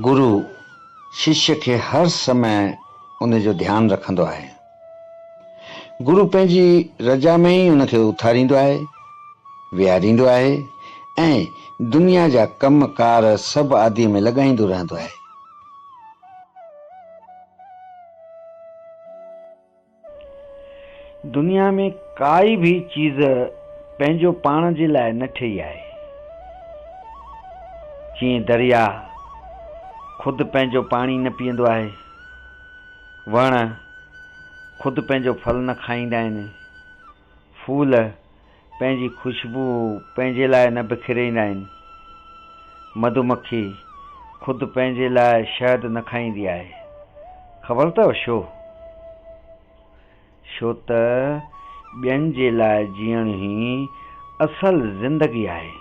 گرو ششيه کي هر سمي ان جو ڌيان رکندو آهي. گرو پنهنجي رضا ۾ ئي ان کي اٿاريندو آهي، ويهاريندو آهي ۽ دنيا جا ڪم ڪار سڀ آديء ۾ لڳائيندو رهندو آهي. دنيا ۾ ڪائي به چيز پنهنجو پاڻ جي لاء نه ٺهي آهي. جيئن درياهه خود پنهنجو پاڻي نه پيئندو آهي، وڻ خود پنهنجو ڦل نه کائيندا آهن، ڦول پنهنجي خوشبو پنهنجي لاء نه بکيريندا آهن، مڌومکي خود پنهنجي لاء شهد نه کائيندي آهي. خبر اٿو ڇو؟ ڇو ته ٻين جي لاء جيئڻ ئي اصل زندگي آهي.